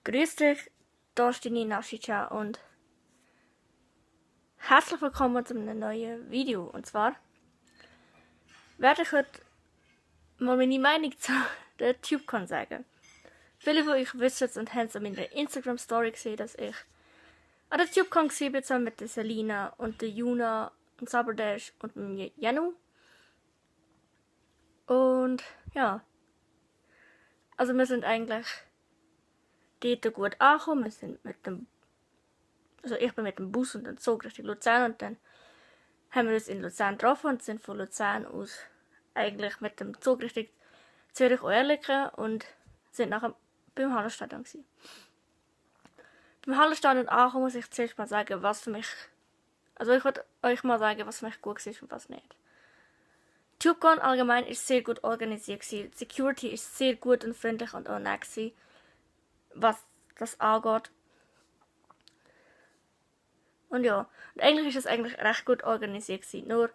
Grüß dich, da ist deine Nashicha und herzlich willkommen zu einem neuen Video. Und zwar werde ich heute mal meine Meinung zu der TubeCon sagen. Viele von euch wissen es und haben es an meiner Instagram-Story gesehen, dass ich an der TubeCon war, zusammen mit der Selina und der Juna und Saberdash und dem Janu. Und ja, also wir sind eigentlich dort gut angekommen. Wir sind ich bin mit dem Bus und dem Zug Richtung Luzern und dann haben wir uns in Luzern getroffen und sind von Luzern aus eigentlich mit dem Zug Richtung Zürich-Oerlikon und sind nachher beim Hallenstadion gewesen. Beim Hallenstadion angekommen muss ich zuerst mal sagen, was für mich, also ich würde euch mal sagen, was für mich gut war und was nicht. TubeCon allgemein ist sehr gut organisiert gewesen. Die Security ist sehr gut und freundlich und auch nett gewesen, was das angeht. Und ja, und eigentlich ist es eigentlich recht gut organisiert gewesen. Nur,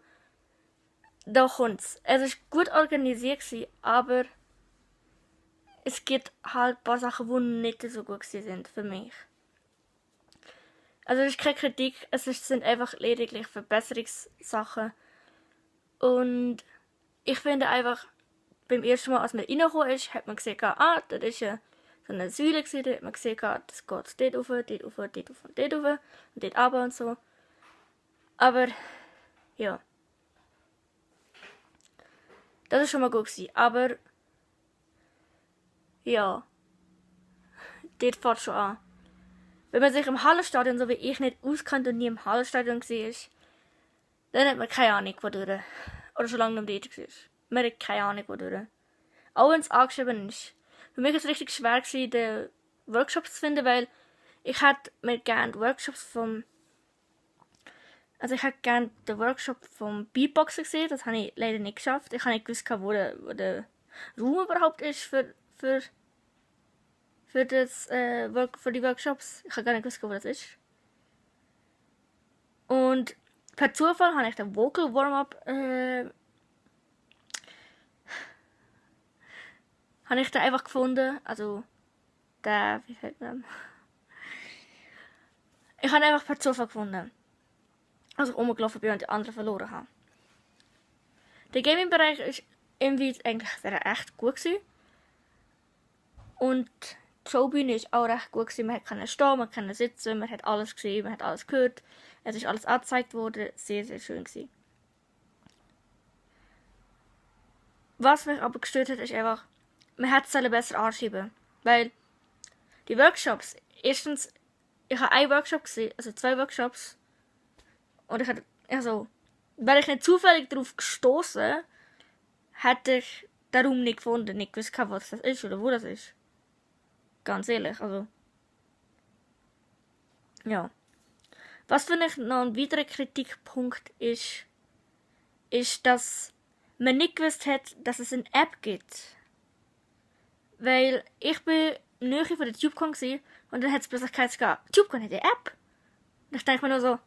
da kommt's. Es ist gut organisiert gewesen, aber es gibt halt ein paar Sachen, die nicht so gut sind für mich. Also es ist keine Kritik, sind einfach lediglich Verbesserungssachen. Und ich finde einfach, beim ersten Mal, als man reingekommen ist, hat man gesehen, das ist so eine Säule gewesen, da hat man gesehen, das geht dort rauf, dort rauf, dort rauf und dort rauf und dort runter und so. Aber, ja. Das ist schon mal gut gewesen, aber, ja. Dort fährt schon an. Wenn man sich im Hallenstadion, so wie ich, nicht auskennt und nie im Hallenstadion war, dann hat man keine Ahnung, wodurch. Oder schon lange nicht dort war. Man hat keine Ahnung, wodurch. Auch wenn es angeschrieben ist. Für mich war es richtig schwer, den Workshops zu finden, weil ich hätte mir gerne Workshops ich hätte gerne den Workshop vom Beatboxen gesehen, das habe ich leider nicht geschafft. Ich habe nicht gewusst, wo der Raum überhaupt ist für die Workshops. Ich habe gar nicht gewusst, wo das ist. Und per Zufall habe ich den Vocal Warm-Up habe ich den einfach gefunden. Also wie sagt man? Ich habe ihn einfach per Zufall gefunden. Als ich rumgelaufen bin und die anderen verloren habe. Der Gaming-Bereich ist irgendwie eigentlich echt gut gewesen. Und die Showbühne ist auch recht gut gewesen. Man konnte stehen, man konnte sitzen, man hat alles gesehen, man hat alles gehört. Es ist alles angezeigt worden. Sehr, sehr schön gewesen. Was mich aber gestört hat, ist einfach, man hätte es besser anschieben. Weil die Workshops, erstens, ich habe einen Workshop gesehen, also 2 Workshops. Und wäre ich nicht zufällig darauf gestoßen, hätte ich den Raum nicht gefunden, nicht gewusst, was das ist oder wo das ist. Ganz ehrlich, also. Ja. Was für mich noch ein weiterer Kritikpunkt ist, dass man nicht gewusst hat, dass es eine App gibt. Weil ich bin näher von der TubeCon und dann hat es plötzlich gesagt, TubeCon hat eine App. Und ich denke mir nur so,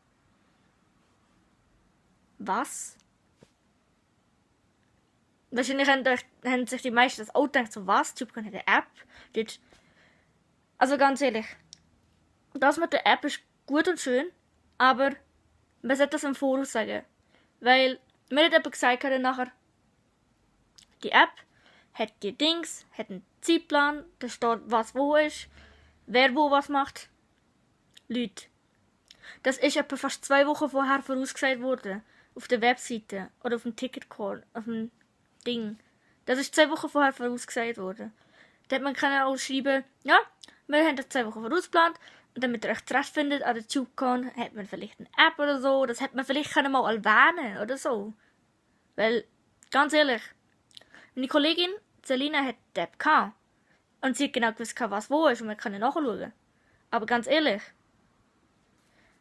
was? Wahrscheinlich haben sich die meisten das auch gedacht, so was? TubeCon hat eine App. Also ganz ehrlich, das mit der App ist gut und schön, aber man sollte das im Voraus sagen. Weil mir hat jemand gesagt, nachher, die App hat die Dings, hat einen Zeitplan, da steht, was wo ist, wer wo was macht. Leute. Das ist etwa fast 2 Wochen vorher vorausgesagt worden. Auf der Webseite oder auf dem Ticketcall, auf dem Ding. Das ist 2 Wochen vorher vorausgesagt worden. Da hat man auch schreiben, ja, wir haben das 2 Wochen vorausgeplant und damit ihr euch zurechtfindet an der TubeCon, hat man vielleicht eine App oder so, das hätte man vielleicht mal erwähnen oder so. Weil, ganz ehrlich, meine Kollegin Selina hat die App gehabt und sie hat genau gewusst, was wo ist und man kann nachschauen. Aber ganz ehrlich,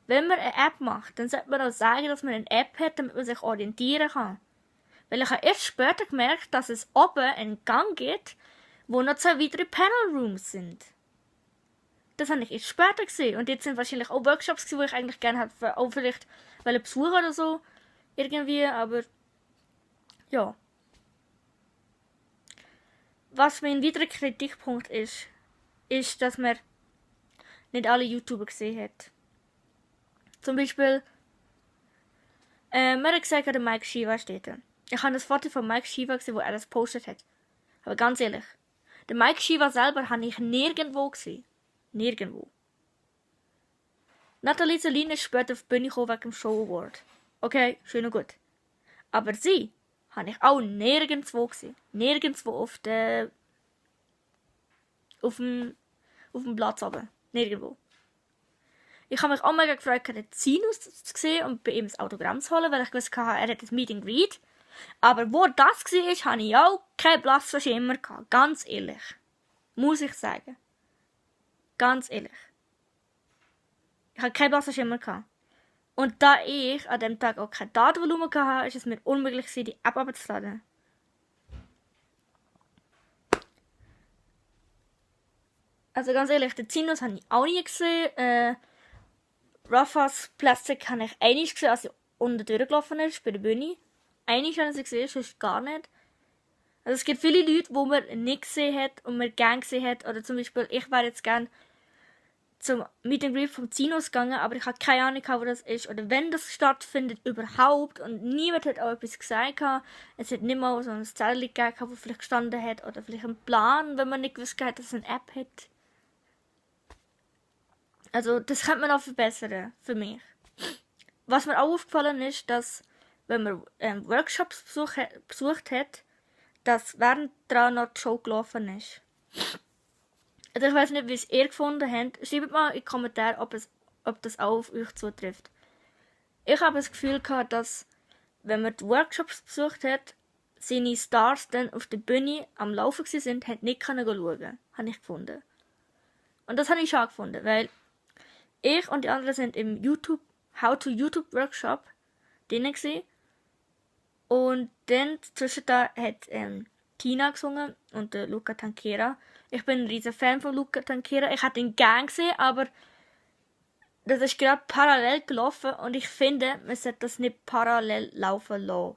wenn man eine App macht, dann sollte man auch sagen, dass man eine App hat, damit man sich orientieren kann. Weil ich habe erst später gemerkt, dass es oben einen Gang gibt, wo noch 2 weitere Panel Rooms sind. Das habe ich erst später gesehen. Und jetzt sind wahrscheinlich auch Workshops, die ich eigentlich gerne hätte, auch vielleicht besuchen oder so. Irgendwie, aber ja. Was mein weiterer Kritikpunkt ist, dass man nicht alle YouTuber gesehen hat. Zum Beispiel, man hat gesagt, der Mike Shiva steht da. Ich habe das Foto von Mike Shiva gesehen, wo er das gepostet hat. Aber ganz ehrlich, den Mike Shiva selber habe ich nirgendwo gesehen. Nirgendwo. Nathalie Selin ist später auf die Bühne gekommen wegen dem Show Award. Okay, schön und gut. Aber sie habe ich auch nirgendwo gesehen. Nirgendwo auf dem Platz oben. Nirgendwo. Ich habe mich auch mega gefreut, den Sinus zu sehen und bei ihm das Autogramm zu holen, weil ich gewusst habe, er hat ein Meet and Greet. Aber wo das war, hatte ich auch keinen blassen Schimmer gehabt. Ganz ehrlich. Muss ich sagen. Ganz ehrlich. Ich hatte keinen blassen Schimmer gehabt. Und da ich an dem Tag auch kein Datenvolumen hatte, ist es mir unmöglich, die App abzuladen. Also ganz ehrlich, den Sinus habe ich auch nie gesehen. Rafas Plastik habe ich einmal gesehen, als sie unten durchgelaufen ist, bei der Bühne. Einmal habe ich sie gesehen, sonst gar nicht. Also es gibt viele Leute, die man nicht gesehen hat und man gerne gesehen hat. Oder zum Beispiel, ich wäre jetzt gerne zum Meet and Greet vom Sinus gegangen, aber ich habe keine Ahnung, wo das ist. Oder wenn das stattfindet überhaupt. Und niemand hat auch etwas gesagt. Es hat nicht mal so ein Zettel gegeben, wo vielleicht gestanden hat. Oder vielleicht ein Plan, wenn man nicht gewusst hat, dass es eine App hat. Also das könnte man auch verbessern, für mich. Was mir auch aufgefallen ist, dass wenn man Workshops besucht hat, dass während daran noch die Show gelaufen ist. Also ich weiß nicht, wie es ihr gefunden habt. Schreibt mal in die Kommentare, ob das auch auf euch zutrifft. Ich habe das Gefühl gehabt, dass, wenn man die Workshops besucht hat, seine Stars dann auf der Bühne am Laufen sind, hat nicht schauen können. Habe ich gefunden. Und das habe ich schade gefunden, weil ich und die anderen sind im How to YouTube Workshop drin gewesen. Und dann zwischen da hat Tina gesungen und Luca Tanquera. Ich bin ein riesen Fan von Luca Tanquera. Ich hatte ihn gern gesehen, aber das ist gerade parallel gelaufen und ich finde, man sollte das nicht parallel laufen lassen.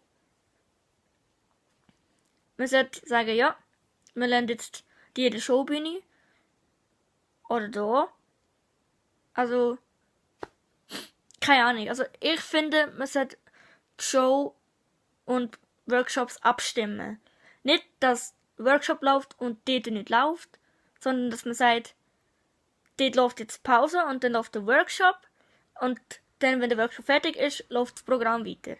Man sollte sagen, ja, wir lernen jetzt die in der Showbühne oder da. Also, keine Ahnung. Also, ich finde, man sollte die Show und Workshops abstimmen. Nicht, dass Workshop läuft und dort nicht läuft, sondern dass man sagt, dort läuft jetzt Pause und dann läuft der Workshop und dann, wenn der Workshop fertig ist, läuft das Programm weiter.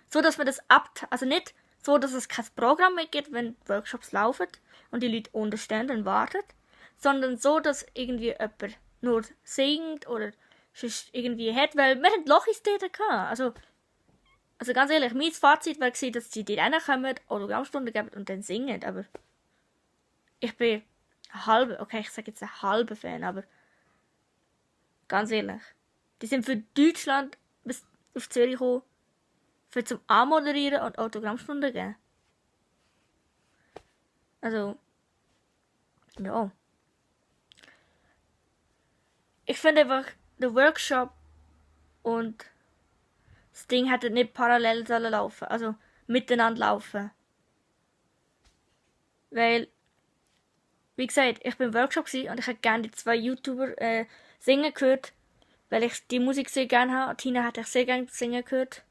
So, dass man das also nicht so, dass es kein Programm mehr gibt, wenn Workshops laufen und die Leute unterstehen und warten, sondern so, dass irgendwie jemand nur singt oder sonst irgendwie hat, weil wir hatten Lochis dort gehabt. Also ganz ehrlich, mein Fazit war gewesen, dass sie dort reinkommen, Autogrammstunden geben und dann singen, aber ich bin ich sage jetzt ein halber Fan, aber ganz ehrlich, die sind für Deutschland bis auf Zürich gekommen, für zum Anmoderieren und Autogrammstunden geben. Also, ja. Ich finde einfach, der Workshop und das Ding hätte nicht parallel sollen laufen, also miteinander laufen. Weil, wie gesagt, ich bin im Workshop und ich hätte gerne die zwei YouTuber singen gehört, weil ich die Musik sehr gerne habe. Tina hätte ich sehr gerne singen gehört.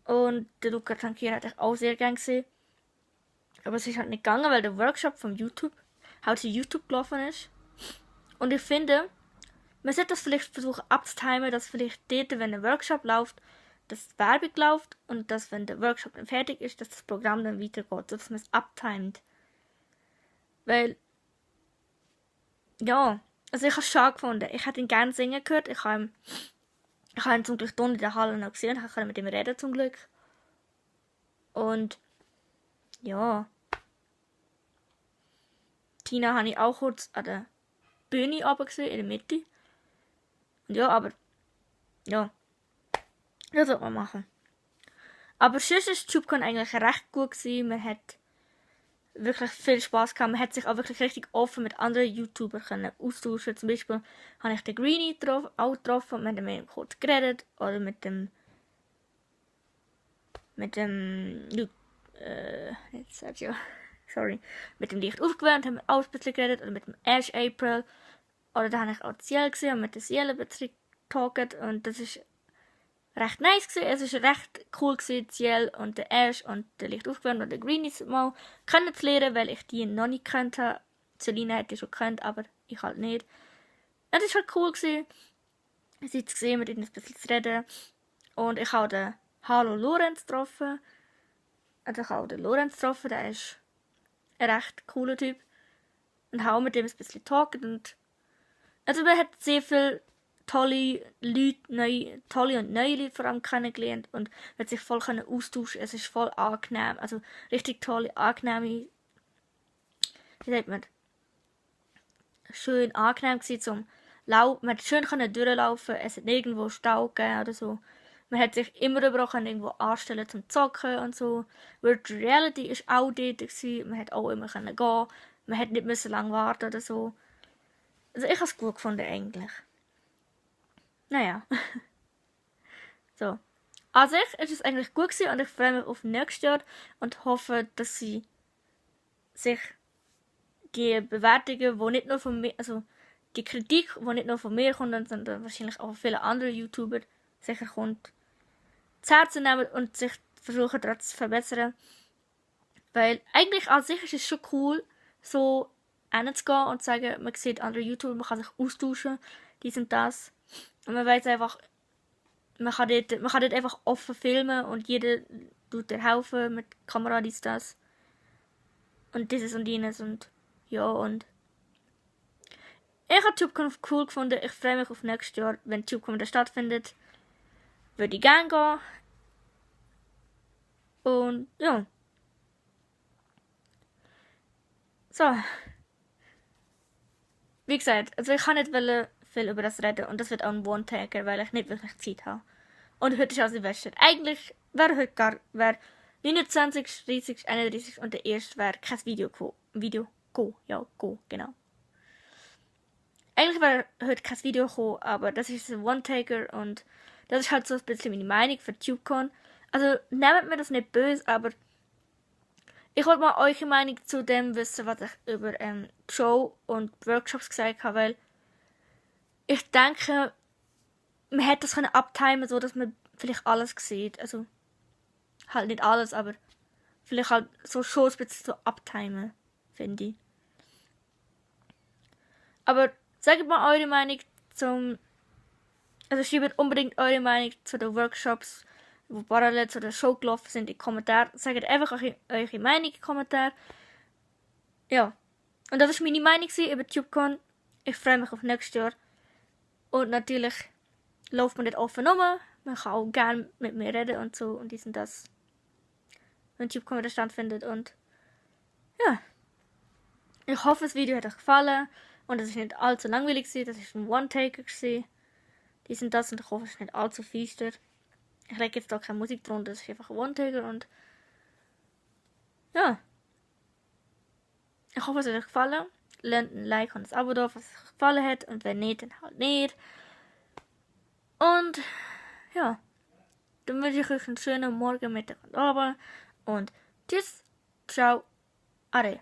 Und der Luca Tanquera hätte ich auch sehr gerne gesehen. Aber es ist halt nicht gegangen, weil der Workshop von How to YouTube gelaufen ist. Und ich finde, man sollte das vielleicht versuchen abzutimen, dass vielleicht dort, wenn der Workshop läuft, dass die Werbung läuft und dass, wenn der Workshop dann fertig ist, dass das Programm dann weitergeht, sodass man es abtimet. Weil, ja, also ich habe es schade gefunden. Ich hätte ihn gerne singen gehört. Ich habe ihn zum Glück in der Halle noch gesehen. Ich konnte mit ihm reden zum Glück. Und, ja. Tina habe ich auch kurz an der Bühne runter gesehen, in der Mitte. Und ja, aber, ja. Das sollte man machen. Aber sonst war TubeCon eigentlich recht gut gewesen. Man hat wirklich viel Spaß gehabt. Man hat sich auch wirklich richtig offen mit anderen YouTubern können austauschen. Zum Beispiel habe ich den Greenie auch getroffen und wir haben mit ihm kurz geredet. Oder mit dem Sergio, sorry, mit dem Licht aufgewärmt, haben wir auch ein bisschen geredet. Oder mit dem Ash April. Oder da habe ich auch Ciel gesehen und mit der Ciel getalkt und das ist recht nice gewesen. Es ist recht cool gewesen, Ciel und der Ash und der Licht aufgewärmt und der Greenies mal kennenzulernen, weil ich die noch nicht gekannt habe. Selina hätte ich schon gekannt, aber ich halt nicht. Ja, das war halt cool gewesen, sie zu sehen, mit ihnen ein bisschen zu reden. Und ich habe den Halo Lorenz getroffen. Also ich habe auch den Lorenz getroffen, der ist ein recht cooler Typ. Und habe mit ihm ein bisschen getalkt und also man hat sehr viele tolle Leute, tolle und neue Leute vor allem kennengelernt und man hat sich voll austauschen. Es ist voll angenehm, also richtig tolle, angenehme, wie sagt man, schön angenehm gewesen zum Laufen. Man hat schön durchlaufen, es hat nirgendwo Stau gegeben oder so. Man hat sich immer überall irgendwo anstellen zum Zocken und so. Virtual Reality ist auch dort gewesen. Man hat auch immer gehen. Man hat nicht lange warten oder so. Also ich habe es gut gefunden eigentlich. Naja. So. An sich ist es eigentlich gut gewesen und ich freue mich auf nächstes Jahr und hoffe, dass sie sich die Bewertungen, die nicht nur von mir, also die Kritik, die nicht nur von mir kommt, sondern wahrscheinlich auch von vielen anderen YouTuber sicher kommt, zu Herzen nehmen und sich versuchen, daran zu verbessern. Weil eigentlich an sich ist es schon cool, so hinzugehen und zu sagen, man sieht andere YouTuber, man kann sich austauschen, dies und das. Und man weiß einfach, man kann dort einfach offen filmen und jeder tut dir helfen mit Kamera, dies, das. Und dieses und jenes und ja, und ich habe TubeCon cool gefunden. Ich freue mich auf nächstes Jahr, wenn TubeCon wieder stattfindet. Würde ich gerne gehen. Und ja. So. Wie gesagt, also ich kann nicht viel über das reden und das wird auch ein One-Taker, weil ich nicht wirklich Zeit habe. Und heute ist auch Silvester. Eigentlich wäre heute 29, 30, 31 und der erste wäre kein Video genau. Eigentlich wäre heute kein Video gekommen, aber das ist ein One-Taker und das ist halt so ein bisschen meine Meinung für TubeCon. Also nehmt mir das nicht böse, aber ich wollte mal eure Meinung zu dem wissen, was ich über die Show und Workshops gesagt habe, weil ich denke, man hätte das abtimen, so dass man vielleicht alles sieht. Also halt nicht alles, aber vielleicht halt so schon ein bisschen so abtimen, finde ich. Aber sagt mal eure Meinung also schreibt unbedingt eure Meinung zu den Workshops, die parallel zu der Show gelaufen sind, in die Kommentare. Sagt einfach eure Meinung in die Kommentare. Ja. Und das war meine Meinung über TubeCon. Ich freue mich auf nächstes Jahr. Und natürlich läuft man nicht offen rum. Man kann auch gerne mit mir reden und so und dies und das. Wenn TubeCon wieder stattfindet. Und ja. Ich hoffe, das Video hat euch gefallen. Und es ist nicht allzu langweilig gewesen. Das ist ein One-Taker gewesen. Dies und das. Und ich hoffe, es ist nicht allzu feister. Ich lege jetzt da keine Musik drunter. Das ist einfach ein One-Taker. Und ja. Ich hoffe, es hat euch gefallen. Lasst ein Like und ein Abo da, was euch gefallen hat. Und wenn nicht, dann halt nicht. Und ja. Dann wünsche ich euch einen schönen Morgen, Mittag und Abend. Und tschüss. Ciao. Ade.